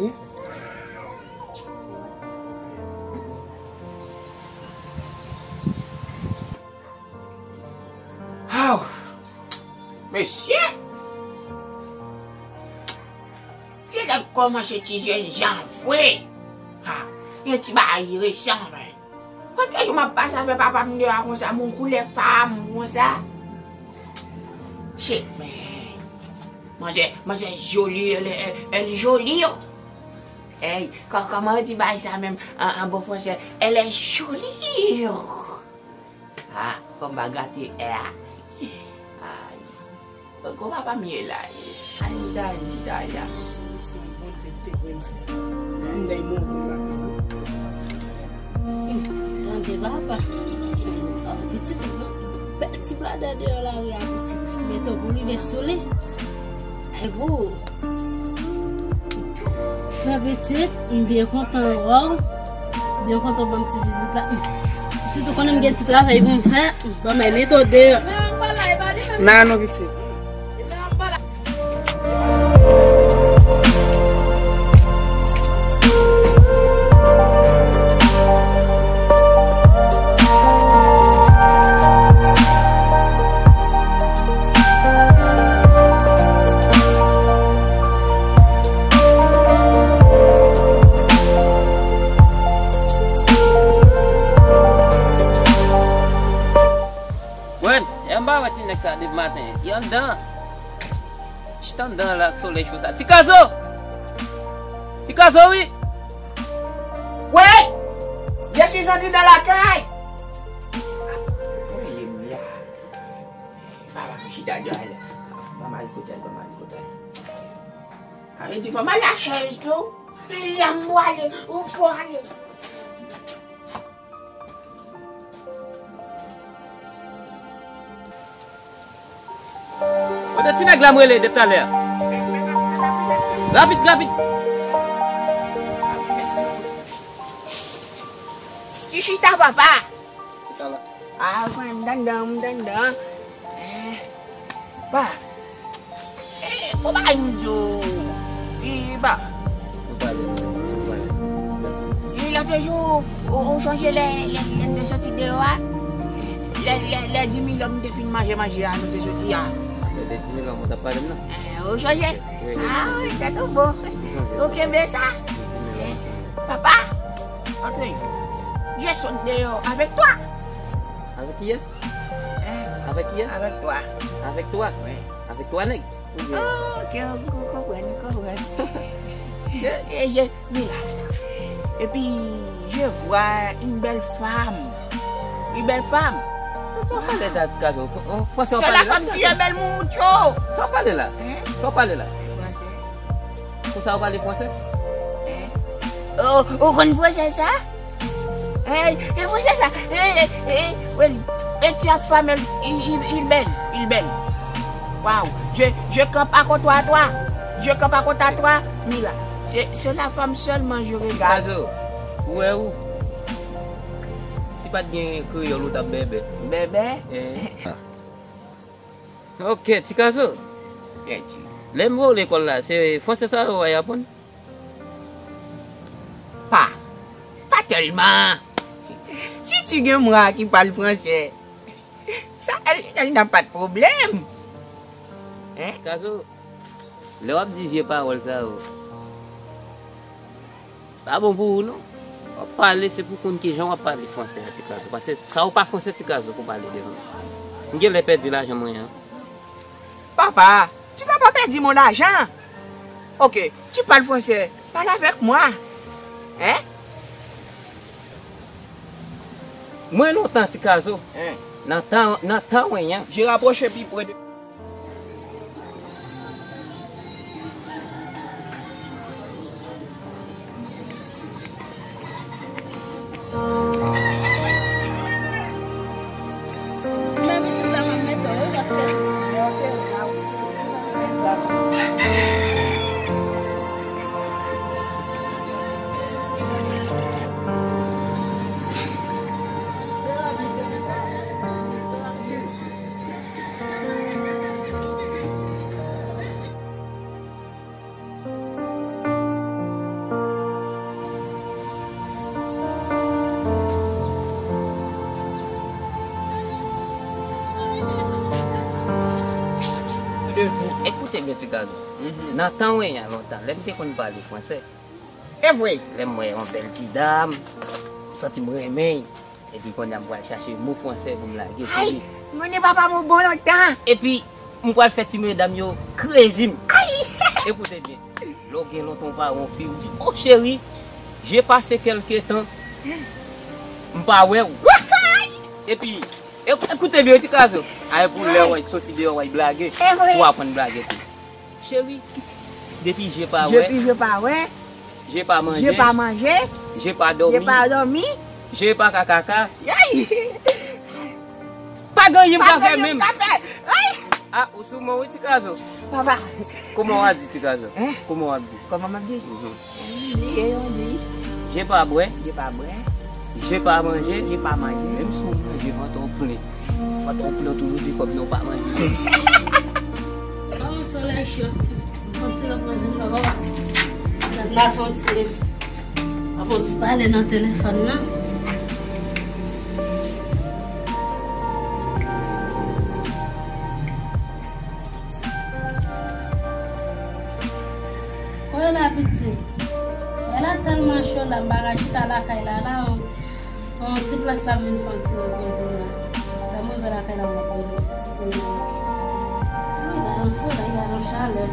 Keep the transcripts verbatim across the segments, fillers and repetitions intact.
wi. Aw! Mesye! Genlè kòmanse ti jènjan vre. Ha! Yon ti bagay resan, men. Kote jou m ap pase avè papa m deyò a konsa, m yon koulè fanm konsa. Shit, man. Manzè, manzè joli, elle, elle, elle est jolie. Ey, kò-, kòman yo di bagay sa menm an, an bon fransè? Elle est jolie. Ah, fò m pa gate, eh, ah. Ay. Kòman papa m ye la? Ay, Dani, Dani. Misyon Bondye te vle m fè. Moun nan mouri maten an. Tande papa. Ah, pitit, bèl ti bladè deyò lari a, pitit. Bento pou rive sou li. Ay, boo. Mwen pitit, m byen kontan wè w. Byen kontan ban m ti vizit la. Pitit, ou konnen m gen ti travay pou m fè. Ban m al mete w deyò. Nan non, pitit. Mwen, e m pa wè ti nèg sa depi maten. Li anndan. Chita anndan la, solèy cho sa. Ti Kazo! Ti Kazo, wi! Wi! Je suis en dedans la kay! Mwen ye m la. Papa m chita deyò la. Ban m al kote l, ban m al kote l. Sa vle di fò m al la chèz tou. Li la m pwale, ou pwale. Kote ti nèg la m rele depi talè a? Rapid, rapid. Ti chita, papa. Chita la. Ah, mwen, m t anndan, m t anndan. Eh, ba. Eh, ou pa di w. Eh, ba. Ou pale, ou pale. Eh, lòt jou, ou, ou sonje lè, lè, lè n te soti deyò a? Lè, lè, lè di mil lòm te fin manje manje a, nou te soti a. Lè de di mil lòm, ou t ap pale m nan? Eh, ou sonje? Wi, wi. Ah, wi, tèt ou bon. Ou kenbe sa? Wi, di mil lòm. Eh, papa, antre. Je sot deyò avèk twa. Avèk kiyès? Hein? Avèk kiyès? Avec toi. Avec toi? Wi. Avec twa nèg? Oubyen? Ah, ok, m konprann, m konprann. Je, je, je, mira. Et puis, je vois une belle femme. Une belle femme. Sa w pale la, ti gason? Fransè w pale la? C'est la femme qui est belle, mucho. Sa w pale la? Hein? Sa w pale la? Fransè. Konsa w pale fransè? Hein? Oh, ou konn fransè sa? Hey, e fransè sa. Hey, hey, hey, well, et tu as femme, il, il, il belle, il belle. Wow, je, je campe à côté à toi. Je campe à côté à toi, Mila. C'est, c'est la femme seulement je regarde. Kazo, ou wè ou? Si pa t gen kreyòl, ou t ap bèbè. Bèbè? Eh. Ok, ti gason. Lè m voye w lekòl la, se fransè sa yo w ap aprann? Pa. Pa tèlman. Si ti gen mwa ki pale fransè, sa, elle, elle n'a pas de problème. Hein? Ti gason, lè w ap di vye pawòl sa yo, pa bon pou ou non. W ap pale, se pou konn kijan w ap pale fransè a, ti gason. Paske sa yo pa fransè, ti gason, pou pale devan. M genlè pèdi lajan mwen an. Papa, tu vas pas perdre mon argent. Ok, tu parles français, parle avec moi. Hein? Mwen lontan, ti gason. Hein? Nan tan, nan tan wen an. Je rapproche pi près de Ti Gazo. Nan tan w, nan lontan, lè m te konn pale fransè, e vre, lè m wè yon bèl ti dam, m santi m renmen l. Epi kounye a m pral chache mo fransè pou m lage sou li. Ay, mwen e papa m bon lontan. Epi m pral fè ti medam yo krezi m. Ay! Ekoute byen. Lè w gen lontan w pa wè yon fi, ou di, "Oh, cheri, j'ai passé quelque temps, m pa wè w." Epi, ek- ekoute byen, Ti Gazo. A, e pou lè w soti deyò, w blage. E vre. Pou w aprann blage tou. Cheri, depi je pa wè, depi je pa wè, je pa manje, je pa manje, je pa dòmi, je pa dòmi, je pa kakaka. Ay! Pa gen anyen m ka fè menm. Pa gen anyen m ka fè. Ay! A, ou sou mwen wi, Ti Gazo. Papa. Kòman w ap di, Ti Gazo? Hein? Kòman w ap di? Kòman m ap di? Mhm. Li e yon li. Je pa bwè. Je pa bwè. Je pa manje. Je pa manje. Menm si w manje, vant ou plen. Vant ou plen toujou, di fò byen w pa manje. Ban m solèy cho. Fon ti repoze m la, papa. Gad la, fon ti, fon ti pale nan telefòn nan. Kote w la, pitit? Wè la tèlman cho la, m pa ka chita lakay la, la, yon, yon ti plas la, m vin fè yon ti repoze m la. Lè m rive lakay la, m ap rele. Wi, gade yon solèy, gade yon chalè.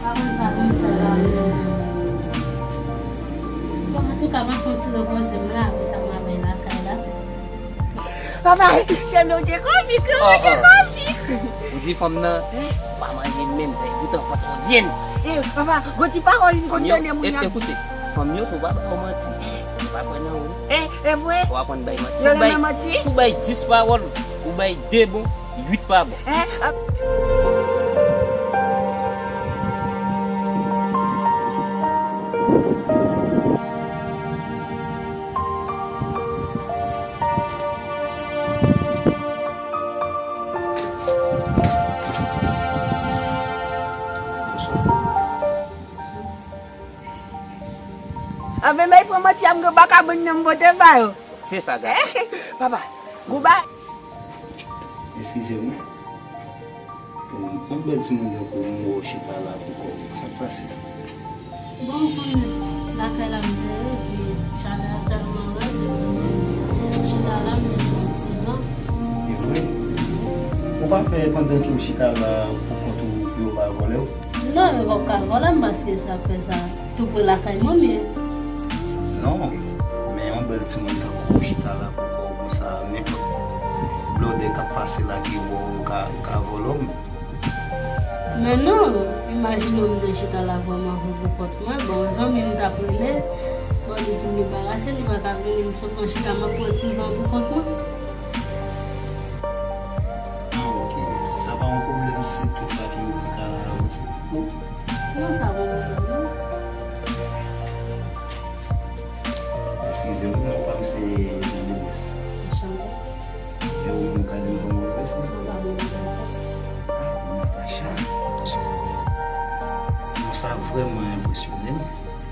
Pa konn sa pou m fè la. Bon, antouka, m ap fè yon ti repoze m la, apre sa, m ap vin lakay la. Papa, se nou te komik, wi, te komik. Ou di fanm nan, pa manje menm, fè poutan fò tande l. Eh, papa, gon ti pawòl m konn tande moun yo ap di. Ekoute, fanm yo, si w pa ba yo manti, yo pa kwè nan ou. Eh, e vre? Ou aprann bay manti. Yo renmen manti. Si w bay dis pawòl, ou bay de bon, uit pa bon. Eh, ap- Anben, bay pran manti a, m gen baka bann nan m pote ba yo. Se sa, gade. Papa, gouba. Eskize m. Yon bèl timoun tankou w, m wè w chita la poukò w. Sa k pase? Bon, ou konnen, lakay la m te ye, epi chalè a tèlman rèd, epi chita la, m te pran ti van. E vre? Ou pa pè pandan ke w chita la poukont ou, pou yo pa vòlè w? Non, yo p ap ka vòlè m, paske sa k fè sa tou pre lakay mwen m ye. Non, men yon bèl timoun tankou w chita la poukò w konsa, nenpòt blòdè k ap pase la ki wè w ka, ka vòlè w. Men non, imajine w m te chita la vrèman vre pou kont mwen. Bon, zanmi m t ap rele, bon, li di m li pa rase, li pa ka vini, m sot nan chita, m ap pran ti van pou kont mwen. Ah, ok. Sa pa yon pwoblèm si tout sa ki yo te ka avanse pou ou? Non, sa pa yon pwoblèm, non. Eskize m, non pa m se Jean Denis. Anchante. E ou menm ou ka di m kòman ou rele sa? Mwen pa menm sa. Ah, Natacha. Non, sa vrèman enpresyone m.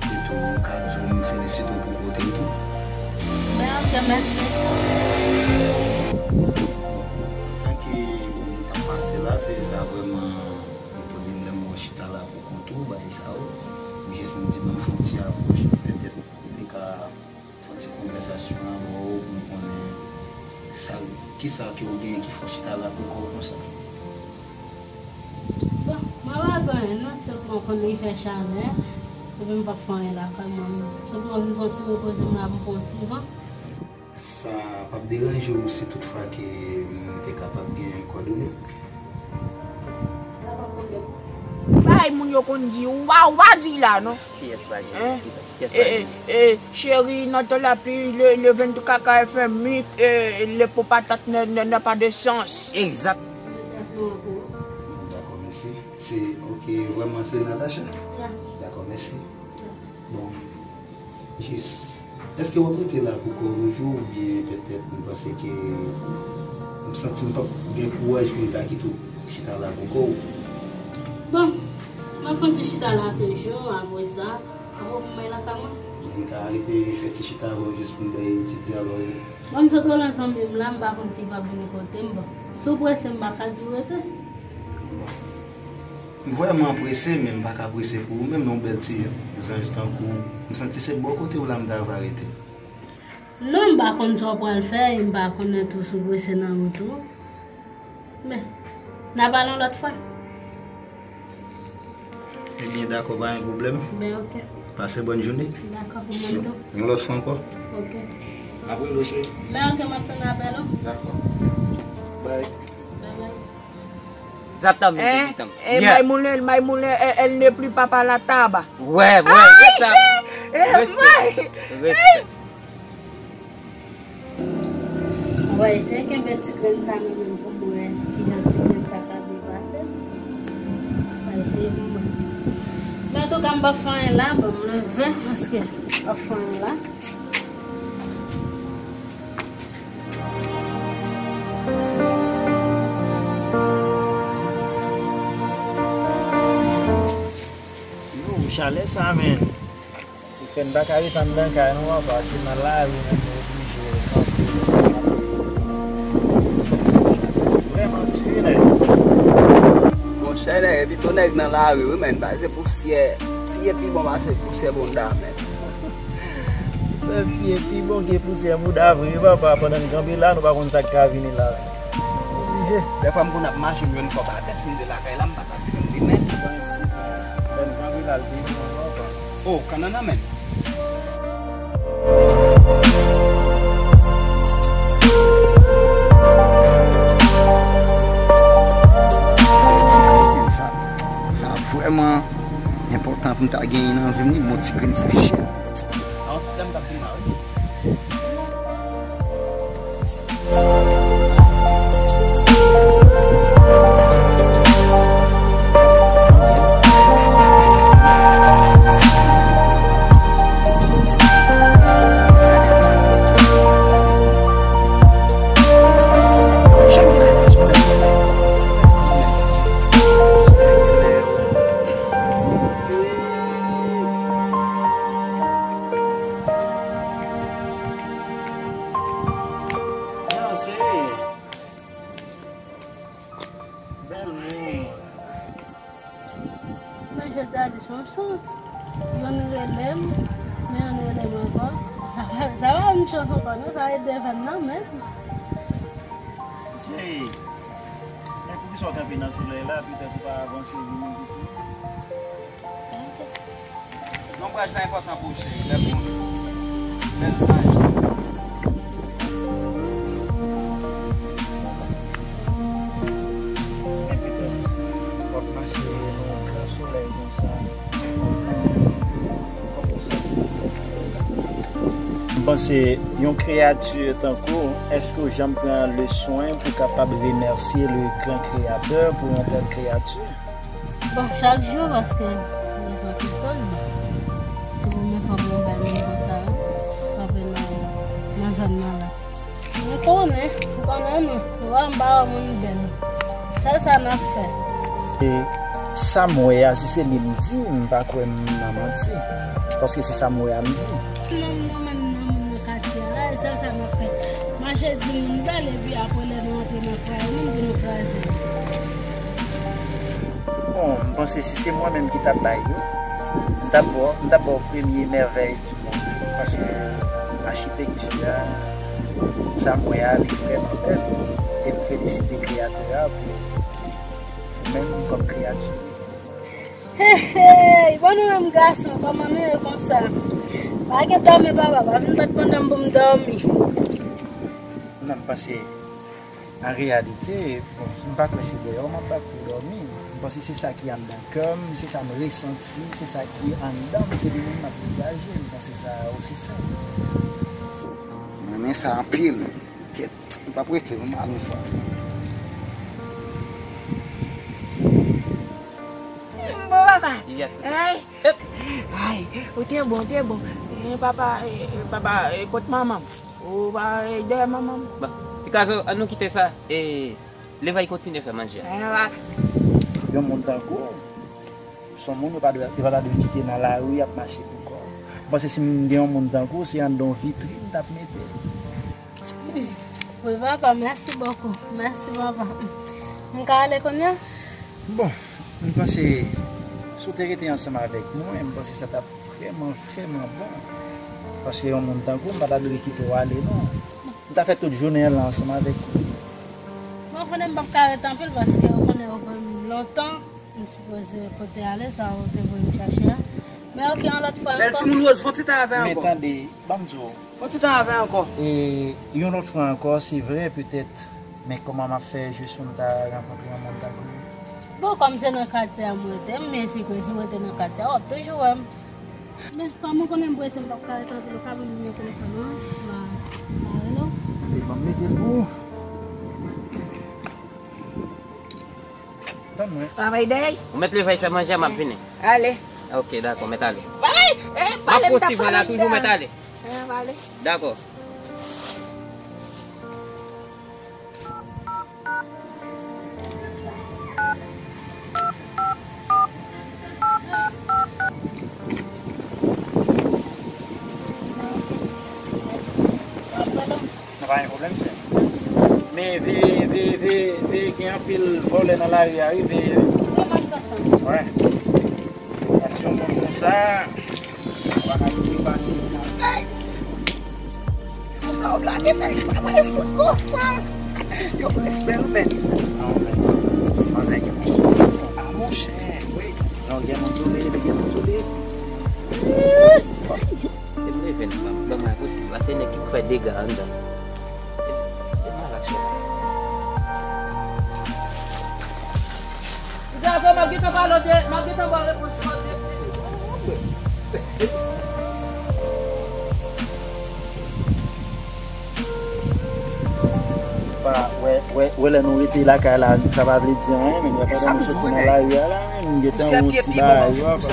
Etou, m ka di w m felisite w pou kote w tou. Ben, ok, mèsi. Tan ke ou t ap pase la, se sa vrèman etone m lè m wè w chita la pou kont ou, bagay sa yo. M jis m di ban m fè yon ti apwòch, petèt m te ka fè yon ti konvèsasyon avè w pou m konnen sa, kisa ke w genyen ki fè w chita la poukò w konsa. Bon, mwen pa gen anyen non, sèlman w konnen li fè chalè, epi m p ap fè anyen lakay mwen. Sèlman vin pran ti repoze m la, m pran ti van. Sa p ap deranje w si toutfwa ke m te kapab gen kòdone? Sa pa pwoblèm. Bagay moun yo konn di, ou pa, ou pa di la non. Kiyès pa gen? Hein? Kiyès pa gen? Eh, eh, chérie, notre lapli, le, le ventre caca est fermé, eh, le pot patate ne, ne, n'a pas de sens. Exact. Dakò, mèsi. Se, ok, vrèman, se Natacha? Ya. Dakò, mèsi. Ya. Bon, jis, èske w ap rete la poukò w toujou, oubyen petèt ou panse ke m santi m p ap gen kouraj pou m ta kite w chita la poukò w? Bon, m ap fè yon ti chita la toujou, apre sa, apre pou m al lakay mwen. M ka rete fè ti chita avè w jis pou m bay ti dyalòg. Bon, m sot wè l zanmi m la, m pa konn si l p ap vin kote m, bon. Si w prese, m pa ka di w rete. Bon. M vrèman prese, men m pa ka prese pou ou menm non, bèl ti zanj tankou w. M santi se bò kote w la m ta va rete. Non, m pa konn sa w pral fè, e m pa konnen tou si w prese nan wout ou. Men, n a pale yon lòt fwa. Ebyen, dakò, pa gen pwoblèm. Ben, oke. Pase bòn jounen. Dakò, pou mwen tou. Yon lòt fwa ankò. Oke. Apre, lo cheri. Ben, oke, m ap tann apèl ou. Dakò. Bye. Bye bye. Zap tanm, eh, tanm. Eh, yeah. Maimoulin, Maimoulin, elle, elle n'est plus papa la taba. Ouais, ouais, respè. Respè. Respè. Mwen va eseye kenbe ti grenn sa nan men m pou m wè kijan ti grenn sa ka depase. Mwen va eseye pou mwen. Men antouka, m p ap fè anyen la, ban m leve, paske m p ap fè anyen la. Yo, chalè sa, men. Ou fè n pa ka ret anndan kay nou, papa, se nan lari menm nou oblije kanpe. Vrèman diri, nèg. Monchè, nèg, pito nèg nan lari, wi, men, pase pousyè. Pye pi bon pase pousyè bonda, men. Se pye pi bon ke pousyè bouda vre, papa, pandan n kanpe la, nou pa konn sa k ka vini la. Oblije. Dèfwa m konn ap mache, m jwenn kòb atè, si m te lakay la, m pa t ap jwenn li, men. Lè m kanpe la, l te bon, papa. Oh, kannannan, men. Sa, sa vrèman enpòtan pou m ta genyen nan vi m, wi, bon ti grenn sa, shit. Bèl moun. Men jodi a di se yon chans. Youn rele m, men youn rele m ankò. Sa pa, sa pa yon chans ankò, non, sa e devèn nan, men. Cheri, men poukisa w kanpe nan solèy la, petèt ou pa avanse vini pito? Non, braj la enpòtan pou ou, cheri. Bèl moun. Bèl zanj. Men petèt, w ap mache nan yon gran solèy konsa. M panse, yon kreyati tankou w, èske w janm pran le swen pou kapab remèsye le gran kreyatè pou yon tèl kreyati? Bon, chak jou, paske m bezwen pito l. Se premye fwa pou yon bèl moun konsa, wi, kanpe nan, nan zòn nan la. M konnen, m konnen nou. Ou wè, m pa wè moun bèl. Sèl sa n ap fè. E sa m wè a, si se li m di, m pa kwè m nan manti. Paske se sa m wè a, m di. Non, m nan menm nan moun nan katye a la, e sèl sa n ap fè. Mache di moun bèl, epi apre lè nou antre nan fwaye moun, pou nou kraze. Bon, m panse si se mwen menm ki t ap bay yo, m t ap ba w, m t ap ba w premye mèvèy di mond. Paske achitekti a, sa m wè a, li vrèman bèl. E m felisite kreyatè a pou ou menm kòm kreyati. Hey, hey, bon nou menm gason, kòman nou ye konsa? Pa gen dòmi papa, pa vin bat pandan m pou m dòmi. Non, m panse An reyalite, bon, m pa kwè se dèyè w m ap bat pou dòmi. M panse se sa ki anndan kè m, se sa m resanti, se sa ki anndan m, se li menm m ap degaje. M panse sa osi senp. M renmen sa anpil. Kèt, m p ap rete, m al yon fwa. Bon, papa. Yes. Ay. Ay, ou te bon, ou te bon. Eh, papa, eh, papa, eh, kot manman m? Ou pa, eh, dèyè manman m? Bon, ti Kazo, an nou kite sa. E, Levay kontinye fè manje a. Yon moun tankou w, se yon moun yo pa dwe, yo pa ta dwe kite nan lari ap mache pou kò. M panse si m gen yon moun tankou w, se anndan yon vitrin m t ap mete l. Wi, papa, mèsi bokou. Mèsi, papa. M ka ale kounye a? Bon, M panse, si w te rete ansanm avèk mwen, m panse sa t ap vrèman, vrèman bon. Paske yon moun tankou w, m pa ta dwe kite w ale, non. M ta fè tout jounen an lan ansanm avèk ou. Bon, konnen m p ap ka ret anpil paske ou konnen ou konn m lontan. M sipoze pote ale sa ou te voye m chache a. Men oke, yon lòt fwa ankò. Bèl timoun Rose, fon ti tan avè ankò. Men tande, ban m di w. Fon ti tan avè ankò. E yon lòt fwa ankò, se vre, petèt, men kòman m ap fè jis pou m ta rankontre yon moun tankou ou? Bon, kòm se nan katye a m rete, m mezi ke si mwen te nan katye a, w ap toujou wè m. Men, kòm ou konnen m prese, m p ap ka rete anpil, ou ka ban m nimewo telefòn ou an, m a, m a rele w. Anben, ban m mete l pou ou. Tann mwen. Travay dèyè. Ou mèt leve al fè manje, m ap vini. Ale. Ok, dakò, mèt ale. Bay, eh, m ap pale, pran ti van la toujou, mèt ale. Eh, m ale. Dakò. Nan pa gen pwoblèm, chè. Men veye, veye, veye, veye, gen anpil vòlè nan lari a, wi, veye, wi. Wè. Paske yon moun konsa, w pa ka kite l pase. Konsa w blage, men, pa mwen fout gwo fwa. Yo, respè, men. Non, men, ti manzè gen konsa. A, monchè, wi. Non, gen moun solid, gen moun solid. Depi leve n, ban mwen enposib. Pase nèg ki pou fè dega anndan. E malak sa. Gason, m ap gentan ba lòt, m ap gentan ba repons, m ap gentan. Pa, wè, wè, wè lè nou rete lakay la, sa pa vle di anyen, men pandan nou soti nan lari a la, men nou gentan yon ti bagay, wi, papa.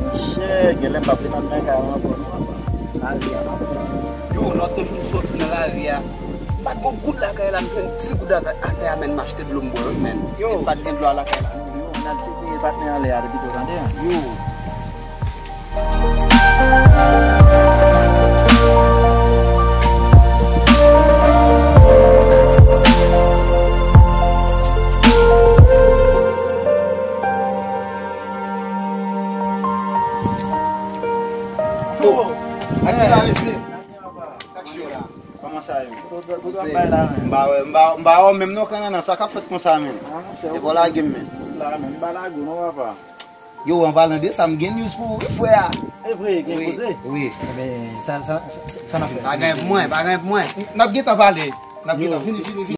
Monchè, genlè m p ap vin anndan kay la ankò, non, papa. Lari a, papa. Yo, lòt jou m soti nan lari a. M pa t gen goud lakay la, m jwenn ti goud atè, atè a, men m achte dlo m bwè, wi, men. Yo. M pa t gen dlo a lakay la, non, yo. N ap tcheke patnè anlè a, pito, tande, an. Yo. Yo, ak ki la, mesye? Kòman sa ye? M pa wè, m pa, m pa wè w menm non, Kanana, sa k ap fèt konsa, menn? E pa w lage m, menn. La menm, m pa lage w non, papa. Yo, an palan de sa, m gen news pou ou, wi, frè a. E vre, gen koze? Wi. Enben, sa, sa, sa, sa n ap fè? Pa gen pou mwen, pa gen pou mwen. N ap gentan pale. N ap gentan, vini, vini, vini.